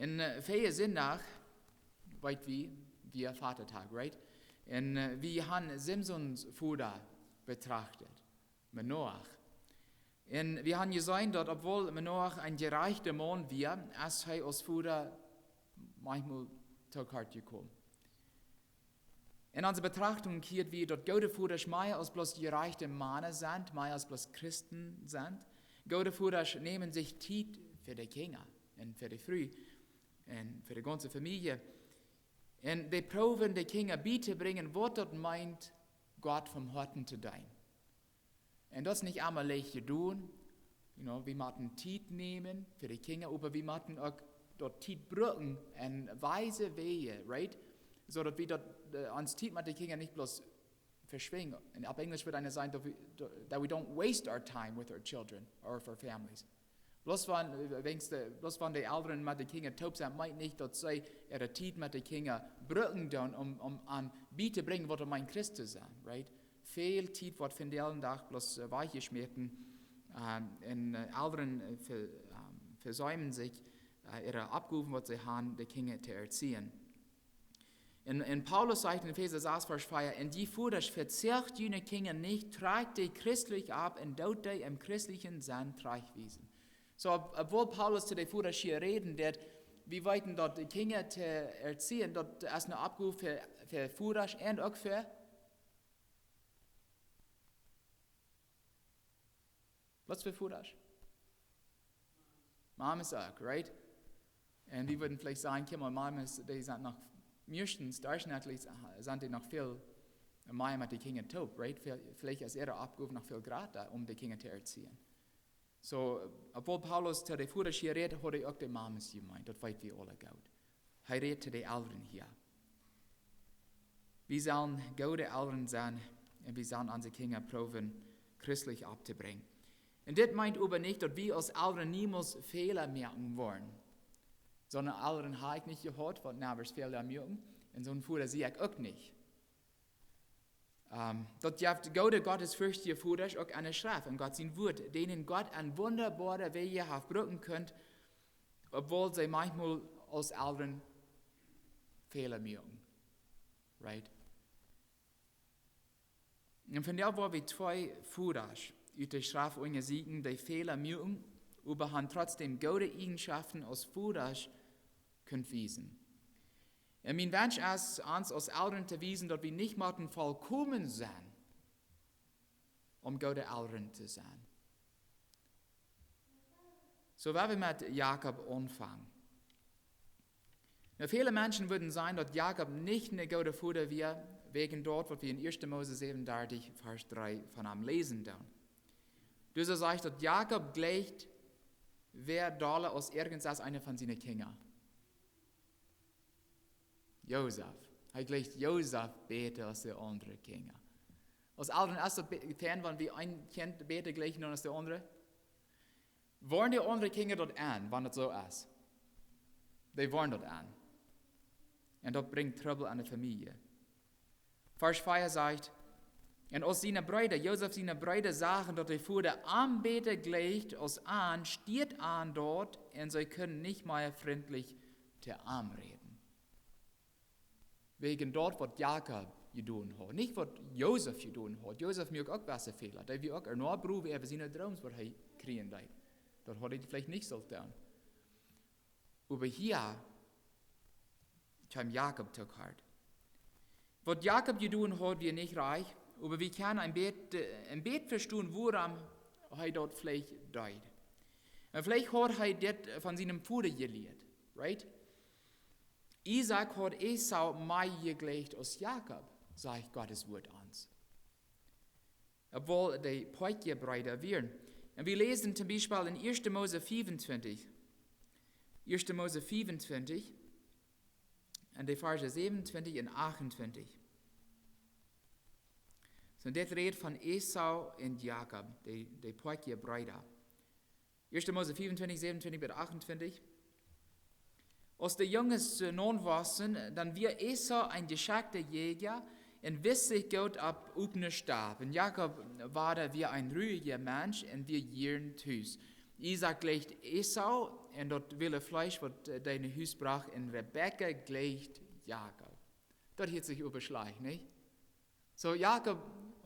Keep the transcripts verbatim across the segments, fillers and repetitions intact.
Un äh, vea Sindach, weet wie, wia Vatadach, right? Un äh, wie han Simsons Voda betrachtet, Manoach. Un wie han jeseenen, daut obwohl Manoach een jerajchta Maun wia, es hee aus Voda maunchmol too kort jekomen. En onse Betrachtunk kjikj wie, daut goode Vodasch mea aus bloos jerajchte Mana sent, mea aus bloos Christen sent. Goode Vodasch nämen sikj Tiet fa de Kjinja un fa de Fru un fa de gaunze Famielje. Un dee proowen de Kjinja bietobrinjen, waut daut meent, Gott von Hoaten to deenen. Un daut es nich emma leicht jedonen. You know, wie motten Tiet nämen fa de Kjinja, oba wie motten uk daut Tiet brucken en weise Wäaj, right? Soo daut wie daut, äh, ons Tiet met de Kjinja nich bloos veschwenjen. Un opp Enjlisch wudd eena sajen, that we, that we don't waste our time with our children or with our families. Bloos wan, äh, weens de, bloos wan de Elren met de Kjinja toop sent, meent nich, daut see äare Tiet met de Kjinja brucken doonen, om, om an bietobrinjen, waut daut meent, Christ to sennen, right? Väl Tiet woat vondoag dän Dach bloos äh, wajchjeschmäten ähm, un äh, Elren äh, ve-, ähm, veseemen sikj, äh, äare Oppgow, waut see han, de Kjinja to erziehen. Un, un Paulus sajcht en Efeesa sas, Varsch vea: "Un jie Vodasch, vezäacht june Kjinja nich, trakjt dee christlich opp un doot dee em christlichen Senn trajchtwiesen." Soo, ob-, obwohl Paulus to de Vodasch hia räden deed, wie weeten, daut de Kjinja to erziehen, daut es eene Oppgow fa, fa Vodasch un uk fa Waut fa Vodasch? Mames uk, right? Un wie wudden veleicht sajen, kjikj mol, Mames, dee sent noch, meistens, derchschnittlich sent dee noch väl mea met de Kjinja toop, right? Ve-, veleicht es äare Oppgow noch väl jrata, om de Kjinja to erziehen. Soo, obwohl Paulus to de Vodasch hia rät, haud hee uk de Mames jemeent, daut weet wie aule goot. Hee rät to de Elren hia. Wie sellen goode Elren sennen un wie sellen onse Kjinja proowen, christlich opptobrinjen. Un dit meent oba nich, daut wie aus Elren niemols Fäla moaken woaren. Soone Elren hab ekj nich jehaut, waut niemols Fäla muaken. Un soon Voda sie ekj uk nich. Ähm, daut jeft goode gottesfurchtje Vodasch uk enne Schreft, en Gott sien Wuat, dee Gott opp wundaboare Wäaj haft brucken kunt, obwohl see maunchmol aus Elren Fäla muaken. Right? Un vondoag woa wie twee Vodasch ut de Schreft unjasieekjen, dee Fäla muaken, oba han trotzdäm goode Iejenschoften aus Vodasch kunnen wiesen. Un mien Wunsch es, ons aus Elren to wiesen, daut wie nich motten vollkomen sennen, om goode Elren to sennen. Soo, woa wie met Jakob aunfangen. Nu, väle Menschen wudden sajen, daut Jakob nich een gooda Voda wia, wäajen daut, waut wie en ieeschte Mose säwenundartich, Varsch dree von am läsen doonen. Doa sajcht, daut Jakob jleicht, wäa dolla aus irjent es eena von siene Kjinja. Josef. Hee jleicht Josef bäta aus de aundre Kjinja. Aus Elren es daut be-, fein, wan wie een Kjint bäta jleichen dan aus de aundre? Woaren de aundre Kjinja daut aun, wan daut soo es? Dee woaren daut aun. Un daut brinjt Trubbel aun de Famielje. Varsch vea sajcht: "Un aus siene Breeda, Josef siene Breeda, sagen, daut de Voda am bäta jleicht aus an, stieet an daut, un see kunnen nich mea frintlich to am räden." Wäajen daut, waut Jakob jedonen haud. Nich, waut Josef jedonen haud. Josef muak uk waut Fäla. Dee wia uk ea noch brow äwa siene Drooms, waut hee kjrieen deed. Daut haud hee veleicht nich sult doonen. Oba hia kjeem Jakob too kort. Waut Jakob jedonen haud, wia nich rajcht, oba wie kjennen een bät, een bät vestonen, wuarom hee daut veleicht deed. Un veleicht haud hee dit von sienem Voda jelieet, right? Isaak haud Esau mea jejleicht aus Jakob, sajcht Gott sien Wuat ons. Obwohl dee Poakjebreeda wieren. Un wie läsen toom Biespel en ieeschte Mose fiefuntwintich. ieeschte Mose fiefuntwintich, un de Varsch säwenuntwintich un achtuntwintich. Soo, dit rät von Esau un Jakob, dee, dee Poakjebreeda. ieeschte Mose fiefuntwintich, säwenuntwintich bat achtuntwintich. Aus de Junges, äh, nopp wossen, dan wia Esau een jeschakta Jäaja un wist sikj goot opp opne Stap. Un Jakob wada wia een ruhja Mensch un wia jieren tus. Isaak jleicht Esau un daut wille Fleesch, waut, äh, dee no Hus brocht, un Rebekka jleicht Jakob. Daut hieet sikj oba schlajcht, nich? Soo, Jakob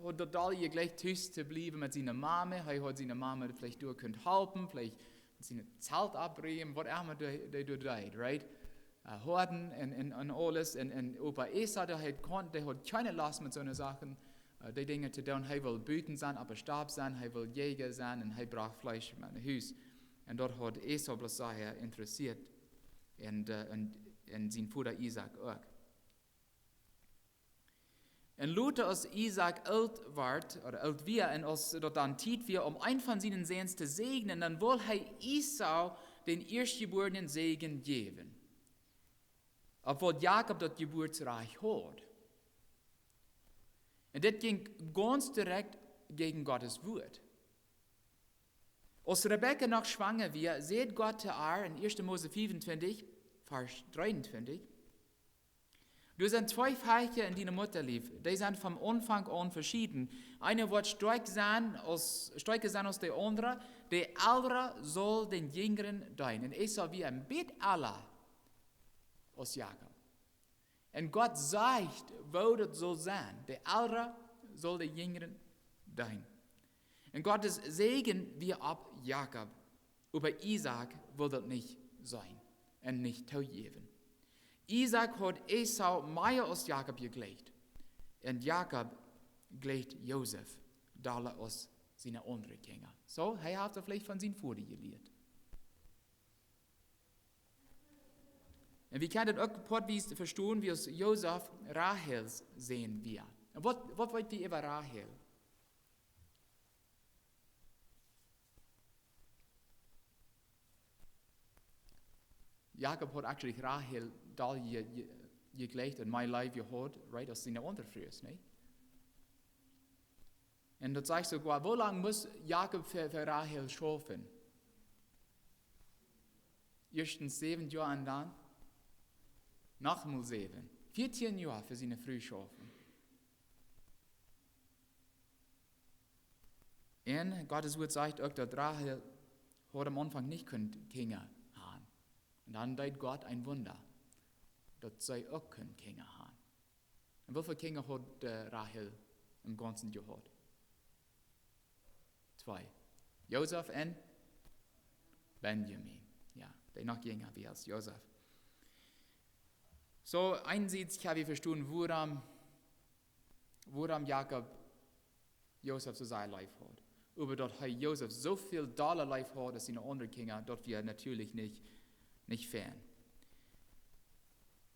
haud daut aul jejleicht, tus to bliewen met siene Mame. Hee haud siene Mame veleicht doa kunt halpen, veleicht sien Zelt oppräumen, waut emma dee, dee doa deed, right? Äh, hoaden un, un, un aules. Un, un Opa Esau, dee haud kjeene, dee haud kjeene Lust met soone Sachen, äh, dee Dinja to doonen. Hee wull buten sennen, opp de Stap sennen, hee wull Jäaja sennen un hee brocht Fleesch met no Hus. Un daut haud Esau bloos sea interessieet. Un, äh, un, un sien Voda Isaak uk. Un lota, aus Isaak oolt wort, ooda oolt wia, un aus daut dan Tiet wia, om eenen von siene Säns to säajnen, dan wull hee Esau dän ieeschtjebuarnen Säajen jäwen, obwohl Jakob daut Jebuatsrajcht haud. Un dit jinkj gaunz direkt jäajen Gottes Wuat. Aus Rebekka noch schwanga wia, säd Gott to äa en ieeschte Mose fiefuntwintich, Varsch dreeuntwintich: "Doa sent twee Veeja en diene Muttalief, dee sent vom Aunfank aun veschieden. Eent woat stoakja sennen aus, stoakja sennen aus daut aundre, de elre saul dän jinjren deenen." Un Esau wia een bät ella aus Jakob. Un Gott sajcht, woo daut saul sennen: de elre saul dän jinjren deenen. Un Gott sien Säajen wia opp Jakob, oba Isaak wull daut nich seenen un nich toojäwen. Isaak haud Esau mea aus Jakob jejleicht, un Jakob jleicht Josef dolla aus siene aundre Kjinja. Soo, hee haft veleicht von sienen Voda jelieet. Un wie kjennen daut uk poatwies vestonen, wiels Josef Rachels Sän wia. Un waut, waut weet wie äwa Rachel? Jakob haud actually Rachel dolla je-, je-, jejleicht un mea leef jehaut, right, aus siene aundre Frues, nä? Un daut sajcht soogoa, woo lang must Jakob fa, fa Rachel schaufen? Ieeschtens säwen Joa un dan noch mol säwen. Vieetieen Joa fa siene Fru schaufen. Un Gott sien Wuat sajcht uk, daut Rachel haud aum Aunfank nich kunt Kjinja han. Un dan deed Gott een Wunda, daut see uk kunn Kjinja han. Un woo väl Kjinja haud, äh, Rachel em Gaunzen jehaut? Twee. Josef un Benjamin. Jo, dee noch jinja wia aus Josef. Soo, eensiedich kjenn wie vestonen, wuarom, wuarom Jakob Josef soo sea leef haud. Oba daut hee Josef soo väl dolla leef haud aus siene aundre Kjinja, daut wia natieelich nich, nich fein.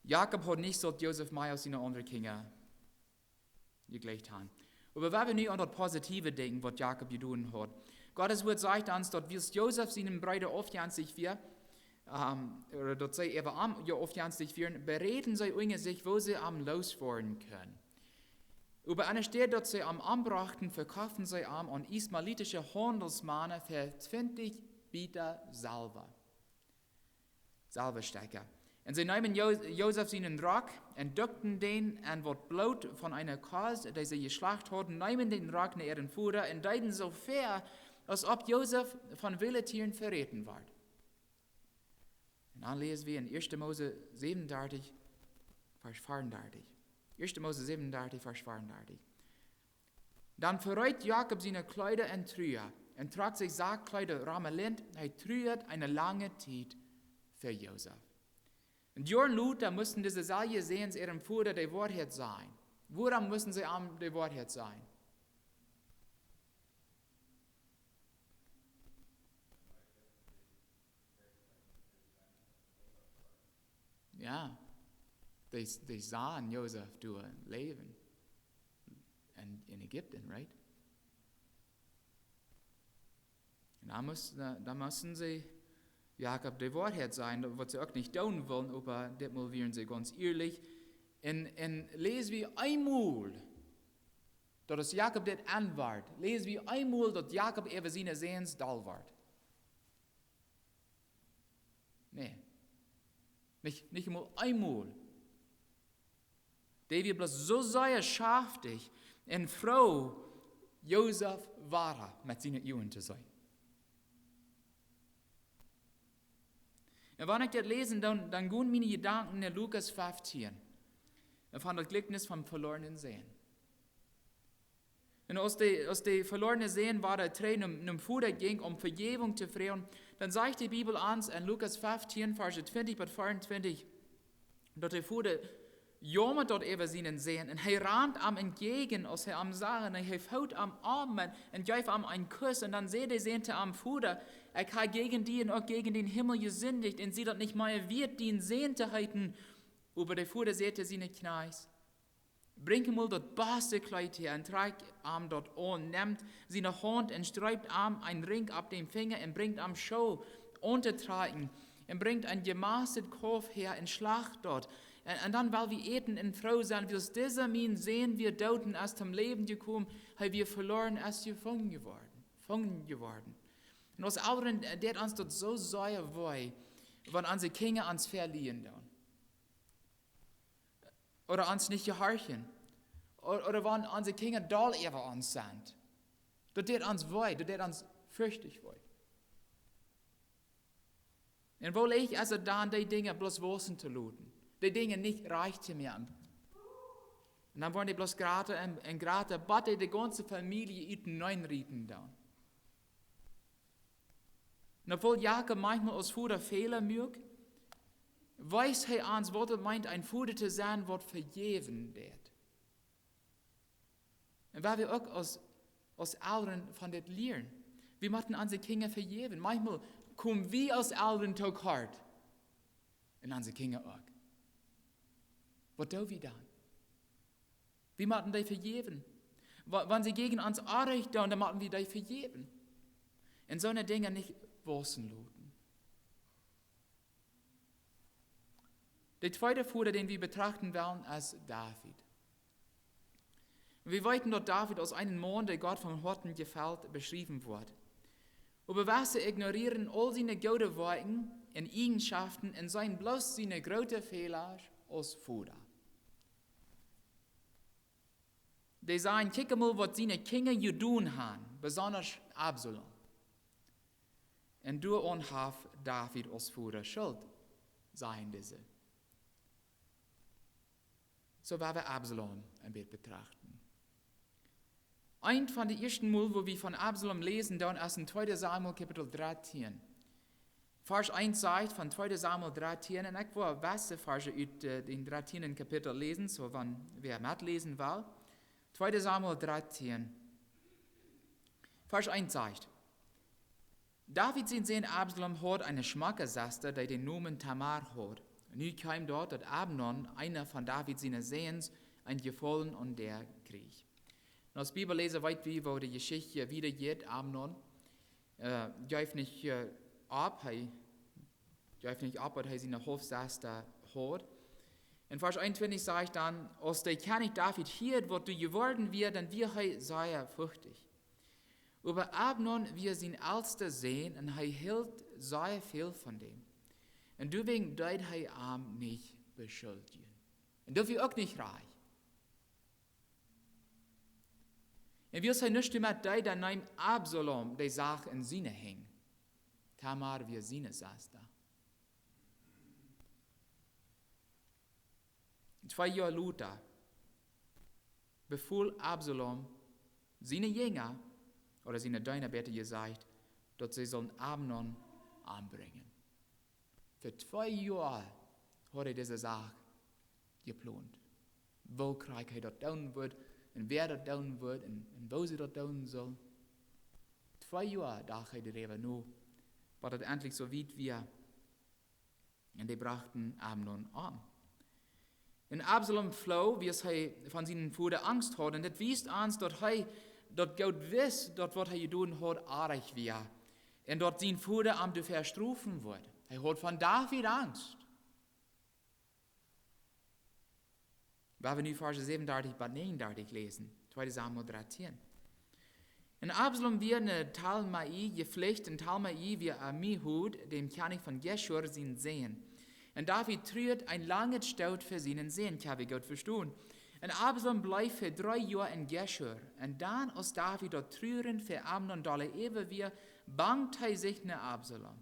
Jakob haud nich sult Josef mea aus siene aundre Kjinja jejleicht han. Oba wan wie nu aun daut Positiewe denkjen, waut Jakob jedonen haud. Gott sien Wuat sajcht ons, daut wiels Josef siene Breeda aufjenstich wia, ähm, ooda daut see äwa am, jo, aufjenstich wieren, beräden see unja sikj, woo see am loswoaren kunnen. Oba enne Städ daut see am ombrochten, vekofften see am aun ismaelitische Haundelsmana fa twintich Bieter Selwa. Selwastekja. Un see neemen Jo-, Josef sienen Rock un dukten dän en waut Bloot von eene Kos, dee see jeschlacht hauden, neemen dän Rock no äaren Voda un deeden soo väa, aus auf Josef von wille Tieren veräten wort. Un dan läsen wie en ieeschte Mose säwenundartich, Varsch veeundartich. Ieeschte Mose säwenundartich, Varsch veeundartich. Dan vereet Jakob siene Kjleeda en Trua un trock sikj Sackkjleeda rom de Lint. Hee truad eene lange Tiet fa Josef. Un Joaren lota musten dise selwje Säns äarem Voda de Woarheit sajen. Wuarom musten see am de Woarheit sajen? Jo, dee, dee sagen Josef doa läwen. En, en Ägipten, right? Un dan must, dan, dan musten see Jakob de Woarheit sajen, daut waut see uk nich doonen wullen, oba ditmol wieren see gaunz ierlich. Un, un läs wie eemol, daut aus Jakob dit enwort, läs wie eemol, daut Jakob äwa siene Säns doll wort. Nä. Nich, nich emol eemol. Dee wia bloos soo sea schaftich un froo, Josef wada met siene Uagen to seenen. Un wan ekj dit läs, dan, dan gonen miene Jedanken no Lukas feftieen. Un von daut Jlikjnis vom velornen Sän. Un aus de, aus de velorne Sän wada trigj nom, nom Voda jinkj, om Vejäwunk to froagen, dan sajcht de Bibel ons en Lukas feftieen, Varsch twintich bat veeauntwintich, daut de Voda jaumad daut äwa sienen Sän. Un hee rand am entjäajen, aus hee am sach, un hee foot am aun un, un jeef am een Kuss. Un dan säd de Sän to am: Voda, ekj hab jäajen die un uk jäajen dän Himmel jesindicht, un sie daut nich mea wieet, dien Sän to heeten. Oba de Voda säd to siene Kjnajchts: Brinjt mol daut baste Kjleet häa un trakjt am daut aun. Nemt siene Haunt un streept am een Rinkj opp dän Finja un brinjt am Schoo auntotrakjen un brinjt een jemastet Kaulf häa un schlacht daut. Un, un dan well wie äten un froo sennen, wiels disa mien Sän wia doot un es toom Läwen jekomen, hee wia velorn, es jefungen jeworden, jefungen jeworden. Un aus Elren, äh, deit ons daut soo sea wee, wan onse Kjinja ons veleajen doonen. Ooda ons nich jehorchen. O-, ooda wan onse Kjinja doll äwa ons sent. Daut deit ons wee, daut deit ons ferchtich wee. Un woo leicht es et dan, dee Dinja bloos wausen to loten, dee Dinja nich rajcht to moaken? Un dan woaren dee bloos jrata un, un jrata, bat dee de gaunze Famielje uteneen rieten doonen. Un obwohl Jakob maunchmol aus Voda Fäla muak, wiest hee ons, waut et meent, een Voda to sennen, waut vejäwen deit. Un wan wie uk aus, aus Elren von dit lieren, wie motten onse Kjinja vejäwen. Maunchmol komen wie aus Elren to kort. Un onse Kjinja uk. Waut doo wie dan? Wie motten dee vejäwen. Wa-, wan see jäajen ons Onrajcht doonen, dan motten wie dee vejäwen. Un soone Dinja nich wausen loten. De tweede Voda, dän wie betrachten wellen, es David. Wie weeten, daut David aus eenen Maun, dee Gott von Hoaten jefelt, beschräwen woat. Oba wie ignorieren aul siene goode Woakjen un Eajenschaften un seenen bloos siene groote Fäla aus Voda. Dee sajen: Kjikj mol, waut siene Kjinja jedonen haben, besonda Absalom. Un doaraun haft David aus Voda Schult, sajen dise. Soo woa wie Absalom een bät betrachten. Eent von de ieeschte Mol, wua wie von Absalom läsen, dan es en tweede Samuel Kapitel dartieen. Varsch eent sajcht von tweede Samuel dartieen, un ekj well waut Varsch ut, äh, dän dartieenden Kapitel läsen, soo wan wäa metläsen well. Tweede Samuel dartieen, Varsch eent sajcht: David sien Sän Absalom haud eene schmocke Sesta, dee dän Nomen Tamar haud. Nu kjeem daut, daut Amnon, eena von David siene Säns, een Jefaulen aun äa kjrieech. Un aus Bibelläsa weet wie, woo de Jeschicht wieda jeit. Amnon, äh, jeef nich, äh, opp, hee jeef nich opp, waut hee siene Haulfsesta haud. Un Varsch eenuntwintich sajcht dan: Aus de Kjennich David hieed, waut doa jeworden wia, dan wia hee sea fuchtich. Oba Amnon wia sien elsta Sän un hee hilt sea väl von däm. Un doawäajen deed hee am nich beschuldjen. Un daut wia uk nich rajcht. Un wiels hee nuscht doamet deed, dan neem Absalom de Sach en siene Henj. Tamar wia siene Sesta. Twee Joa lota befool Absalom siene Jinja, ooda siene Deena bäta jesajcht, daut see sullen Amnon ombrinjen. Fa twee Joa haud hee dise Sach jeplont. Woo krakjt hee daut doonen wudd un wäa daut doonen wudd un, un woo see daut doonen sullen. Twee Joa docht hee doaräwa no, bat et entlich soo wiet wia. Un dee brochten Amnon om. Un Absalom floo, wiels hee von sienen Voda Angst haud. Un dit wiest ons, daut hee daut goot wist, daut waut hee jedonen haud, oajch wia. Un daut sien Voda am doafäa strofen wudd. Hee haud von David Angst. Woa wie nu Varsch säwenundartich bat näajenundartich läsen, tweede Samuel dartieen. Un Absalom wia no Talmai jeflicht, un Talmai wia Amihud, däm Kjennich von Jeschur, sien Sän. Un David truad een langet Stoot fa sienen Sän, ekj hab goot vestonen. Un Absalom bleef fa dree Joa en Jeschur. Un dan, aus David daut Truren fa Amnon dolla äwa wia, bangt hee sikj no Absalom.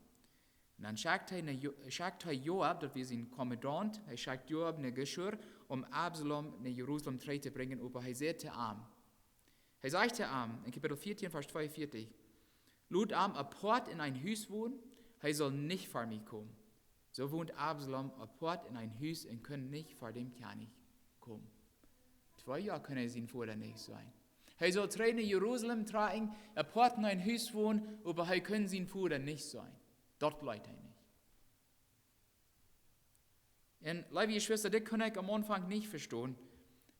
Un dan schekjt hee, no Jo- schekjt hee Joab, daut wia sien Kommandant, hee schekjt Joab no Geschur, om Absalom no Jerusalem trigj to brinjen, oba hee säd to am, hee sajcht to am en Kapitel vieetieen, Varsch tweeunvieetich: "Lot am apoat en een Hus wonen, hee saul nich ver mie komen." Soo wond Absalom apoat en een Hus un kunn nich ver däm Kjennich komen. Twee Joa kunn hee sien Voda nich seenen. Hee saul trigj no Jerusalem trakjen, apoat en een Hus wonen, oba hee kunn sien Voda nich seenen. Daut leet hee nich. Un leewe Jeschwista, dit kunn ekj aum Aunfank nich vestonen.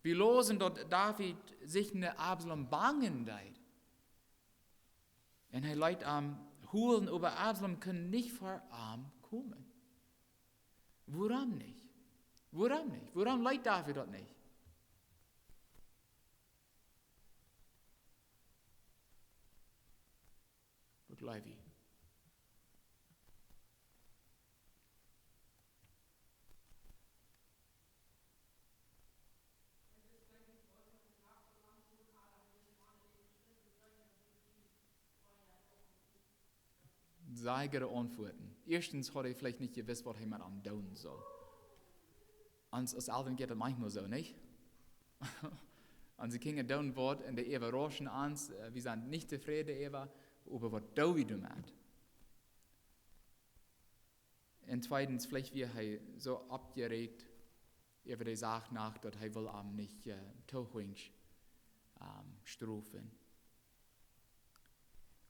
Wie läsen, daut David sikj no Absalom bangen deed. Un hee leet am holen, oba Absalom kunn nich ver am komen. Wuarom nich? Wuarom nich? Wuarom leet David daut nich? Waut jleew jie? Sea goode Auntwuaten. Ieeschtens haud hee veleicht nich jewist, waut hee met am doonen sull. Ons aus Elren jeit daut maunchmol soo, nich? Onse Kjinja doonen waut un dee äwarauschen ons, äh, wie sent nich tofräd äwa, oba waut doo wie doamet? Un tweedens, veleicht wia hee soo oppjeräacht äwa de Sach no, daut hee wull am nich, äh, too hunjsch, ähm, strofen.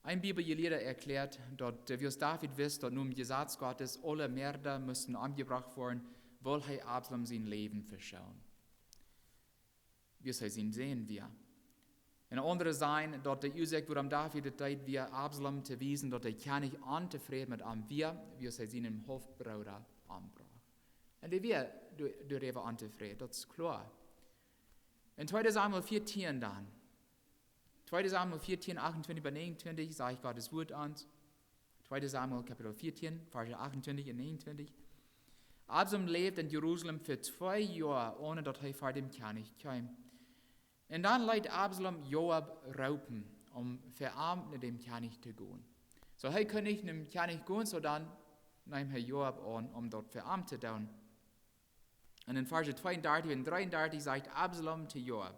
Een Bibeljelieeda erkjläat, daut, äh, wiels David wist, daut nom Jesaz Gottes aule Merda musten omjebrocht woaren, wull hee Absalom sien Läwen veschoonen, wiels hee sien Sän wia. Un aundre sajen, daut de Uasoak, wuarom David daut deed, wia Absalom to wiesen, daut de Kjennich ontofräd met am wia, wiels hee sienen Haulfbrooda ombrocht. Un dee wia doa-, doaräwa ontofräd, daut es kloa. En tweede Samuel vieetieen dan. Tweede Samuel vieetieen, achtuntwintich bat näajenuntwintich, sajcht Gottes Wuat ons. Tweede Samuel Kapitel vieetieen, Varsch achtuntwintich un näajenuntwintich. Absalom läwd en Jerusalem fa twee Joa, onen daut hee ver däm Kjennich kjeem. Un dan leet Absalom Joab roopen, om fa am no däm Kjennich to gonen. Soo, hee kunn nich nom Kjennich gonen, soo dan neem hee Joab aun, om daut fa am to doonen. Un en Varsch tweeundartich un dreeundartich sajcht Absalom to Joab: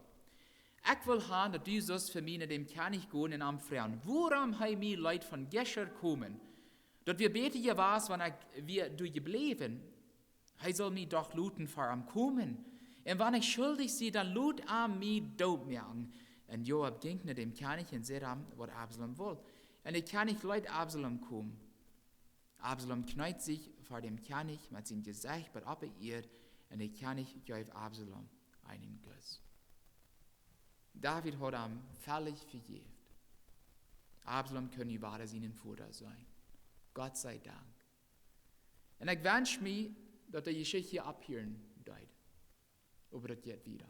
"Ekj well han, daut du sust fa mie no däm Kjennich gonen un am froagen, wuarom hee mie leet von Geschur komen. Daut wia bäta jewast, wan ekj wia doa jebläwen. Hee saul mie doch loten ver am komen. Un wan ekj schuldich sie, dan lot am mie doot moaken." Un Joab jinkj no däm Kjennich un säd am, waut Absalom wull. Un de Kjennich leet Absalom komen. Absalom kjneed sikj ver däm Kjennich met sien Jesecht bat oppe Ieed, un de Kjennich jeef Absalom eenen Kuss. David haud am velich vejäft. Absalom kunn nu wada sienen Voda seenen. Gott sie Dank. Un ekj wensch mie, daut de Jeschicht hia opphieren deed. Oba daut jeit wieda.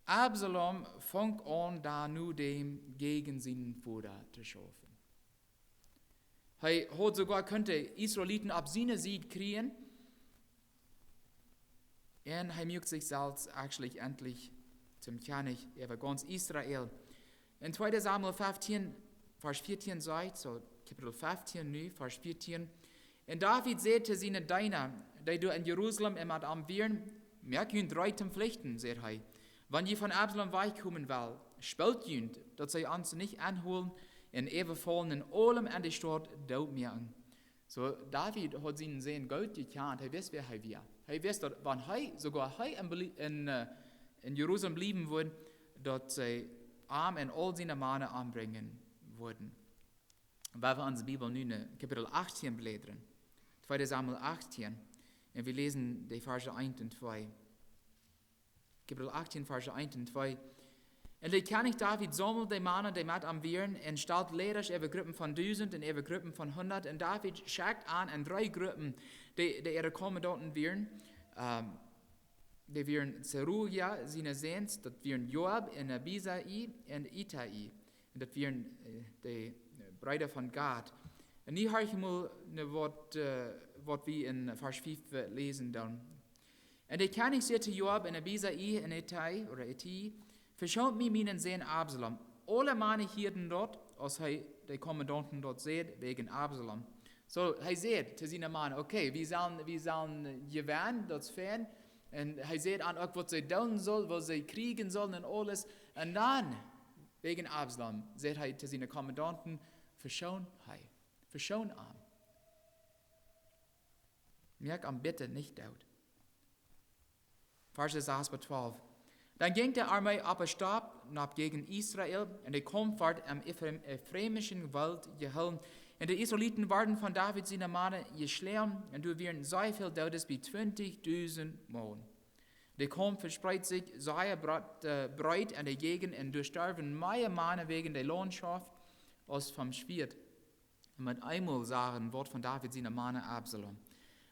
Absalom funk aun, dan nu däm jäajen sienen Voda to schaufen. Hee haud soogoa kunt de Israeliten opp siene Sied kjrieen. Un hee muak sikj selfst actually endlich toom Kjennich äwa gaunz Israel. En tweede Samuel feftieen, Varsch vieetieen sajcht, soo Kapitel feftieen nu, Varsch vieetieen: "Un David säd to siene Deena, dee doa en Jerusalem un met am wieren: Moakt junt reed toom flichten, säd hee, wan jie von Absalom wajchkomen wellen. Spoodt junt, daut see ons nich aunhoolen un äwafaulen un aulem en de Staut doot moaken." Soo, David haud sienen Sän goot jekjant, hee wist, wäa hee wia. Hee wist, daut wan hee, soogoa hee en, Beli- en, äh, en Jerusalem bliewen wudd, daut see am un aul siene Mana ombrinjen wudden. Wan wie onse Bibel nu no Kapitel achtieen bläden, tweede Samuel achtieen, un wie läsen de Varsch eent un twee. Kapitel achtieen, Varsch eent un twee. Un de Kjennich David saumeld de Mana, dee met am wieren, un stald Leadasch äwa Gruppen von dusent un äwa Gruppen von hundat. Un David schekjt an en dree Gruppen, dee, dee äare Kommandaunten wieren, ähm, dee wieren Zeruja siene Säns, daut wieren Joab un Abisai un Itai. Un daut wieren, äh, de, äh, Breeda von Gad. Un nu horch mol no waut, äh, waut wie en Varsch fief, äh, läsen dan. Un de Kjennich säd to Joab un Abisai un Itai, ooda Itai: "Veschoont mie mienen Sän Absalom." Aule Mana hieeden daut, aus hee de Kommandaunten daut säd wäajen Absalom. Soo, hee säd to siene Mana: "Okay, wie sellen, wie sellen jewennen, daut es fein." Un hee säd an uk, waut see doonen sullen, waut see kjrieen sullen un aules. Un dan, wäajen Absalom, säd hee to siene Kommandaunten: "Veschoon hee, veschoon am. Moak am bitte nich doot." Varsch sas bat twalf. Dan jinkj de Armee opp de Stap nopp jäajen Israel, un de Kaumf wort em Efraim-, Efraimischen Wald jehoolen. Un de Israeliten worden von David siene Mana jeschloagen, un doa wieren sea väl Doodes, bie twintich dusent Maun. De Kaumf vespreet sikj sea brot-, äh, breet enne Jäajent, un doa storwen mea Mana wäajen de Laundschoft aus vom Schwieet. Un met eemol sagen waut von David siene Mana Absalom.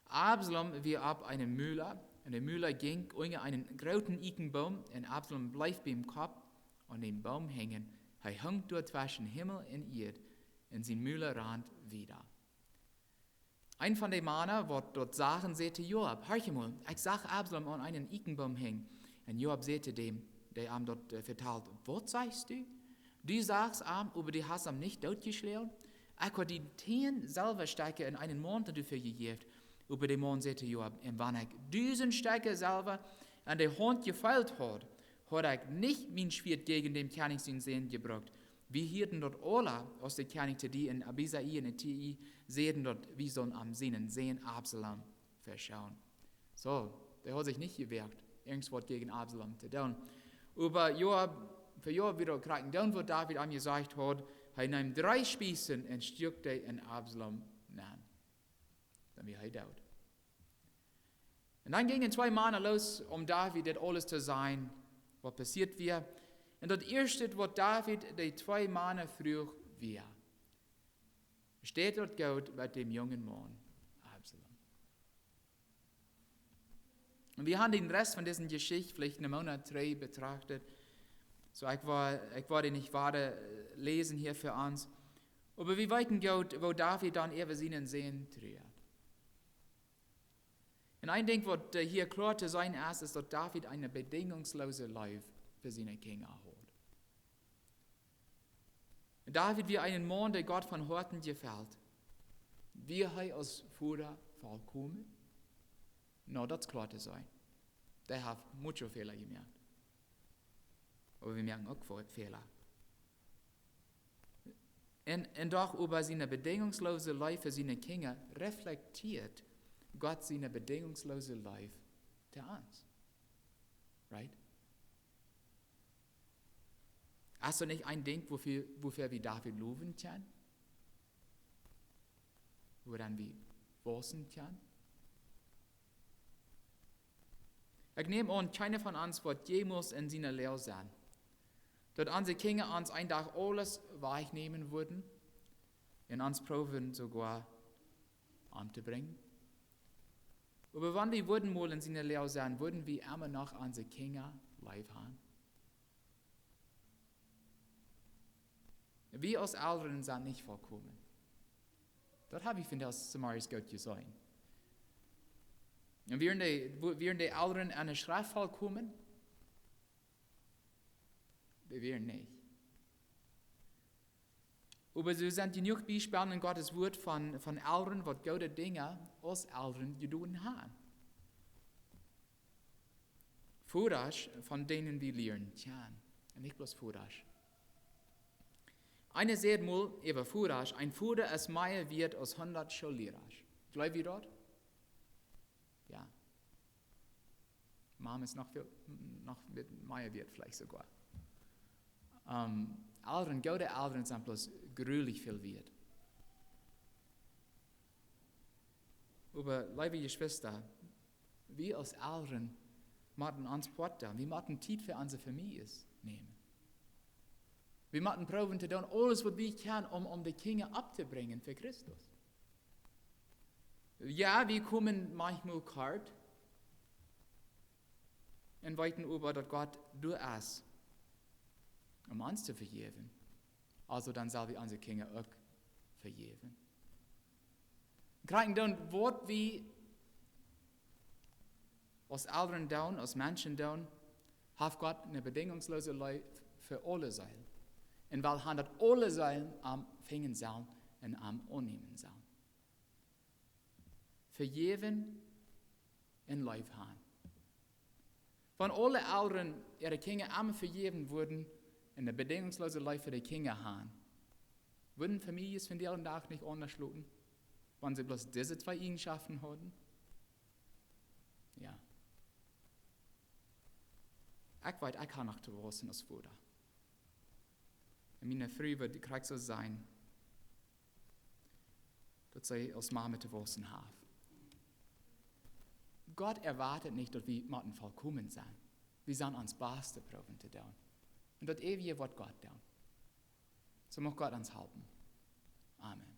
Absalom wia opp eene Mula, un de Mula jinkj unja eenen grooten Ieekjenboom, un Absalom bleef biem Kopp aun dän Boom henjen. Hee hunk doa tweschen Himmel un Ieed, un siene Mula rand wieda. Een von de Mana, waut daut sagen, säd to Joab: "Horch mol, ekj sach Absalom aun eenen Ieekjenboom henjen." Un Joab säd to däm, dee am daut, äh, vetald: "Waut sajchst du? Du sachst am, oba du hast am nich dootjeschloagen? Ekj haud die tieen Selwastekja un eenen Mauntel doafäa jejäft." Oba de Maun säd to Joab: "Un wan ekj dusent Stekja Selwa aun de Haunt jefeelt haud, haud ekj nich mien Schwieet jäajen däm Kjennich sienen Sän jebrukt." Wie hieeden daut aula, aus de Kjennich to die un Abisai un Ittai säden, daut wie sullen am sienen Sän Absalom veschonen. Soo, dee haud sikj nich jewäacht, irjentwaut jäajen Absalom to doonen. Oba Joab, fa Joab wia daut krakjt daut, waut David am jesajcht haud. Hee neem dree Spiessen un stuak dee en Absalom nenn. Dan wia hee doot. Un dan jinjen twee Mana loos, om David dit aules to sajen, waut passieet wia. Un daut ieeschte, waut David de twee Mana fruach, wia: "Steit daut goot met däm jungen Maun Absalom?" Un wie haben dän Rest von dise Jeschicht veleicht een Moonat trigj betracht. Soo, ekj woa, ekj woa dee nich wieda, äh, läsen hia fa ons. Oba wie weeten goot, woo David dan äwa sienen Sän truat. Un een Dinkj, waut, äh, hia kloa to seenen es, es, daut David eene bedinjungslose Leew fa siene Kjinja haud. David wia een Maun, dee Gott von Hoaten jefelt. Wia hee aus Voda volkomen? No, daut es kloa to seenen. Dee haft mucho Fäla jemoakt. Oba wie moaken uk Fe-, Fäla. Un, un doch äwa siene bedinjungslose Leew fa siene Kjinja reflektieet Gott siene bedinjungslose Leew to ons. Right? Es daut nich een Dinkj, wuafäa, wuafäa wie David lowen kjennen? Wuarom wie wausen kjennen? Ekj näm aun, kjeena von ons woat jemols en siene Loag sennen, daut onse Kjinja ons een Dach aules wajchnämen wudden un ons proowen soogoa omtobrinjen. Oba wan wie wudden mol en siene Loag sennen, wudden wie emma noch onse Kjinja leef haben? Wie aus Elren sent nich volkomen. Daut hab wie vondoag zemorjes goot jeseenen. Un wieren de, wo-, wieren de Elren enne Schreft volkomen? Dee wieren nich. Oba doa sent jenuach Biespels en Gott sien Wort von, von Elren, waut goode Dinja aus Elren jedonen haben. Vodasch, von dän wie lieren kjennen. Un nich bloos Vodasch. Eena säd mol äwa Vodasch: "Een Voda es mea wieet aus hundat Schoollierasch." Jleew jie daut? Jo. Mama es noch väl, noch met mea wieet veleicht soogoa. Ähm, Elren, goode Elren sent bloos jreslich väl wieet. Oba, leewe Jeschwista, wie aus Elren motten ons Poat doonen. Wie motten Tiet fa onse Famieljes nämen. Wie motten proowen to doonen aules, waut wie kjennen, om, om de Kjinja opptobrinjen fa Christus. Jo, wie komen maunchmol kort un weeten oba, daut Gott doa es, om ons to vejäwen. Aulsoo dan sell wie onse Kjinja uk vejäwen. Krakjt dan, waut wie aus Elren doonen, aus Menschen doonen, haft Gott eene bedinjungslose Leew fa aule Seelen. Un well han, daut aule Seelen am finjen sellen un am aunnämen sellen. Vejäwen un leef han. Wan aule Elren äare Kjinja emma vejäwen wudden un ne bedingungsloose Leew fa de Kjinja han, wudden Famieljes vondoag dän Dach nich aundasch loten, wan see bloos dise twee Iejenschoften hauden? Jo. Ekj weet, ekj ha noch to wausen aus Voda. Un miene Fru wudd krakjt soo senn, daut see aus Mame to wausen haft. Gott erwoat nich, daut wie motten volkomen senn. Wie sellen ons Bastet proowen to doonen. Un daut äwje woat Gott doonen. Soo mucht Gott ons halpen. Amen.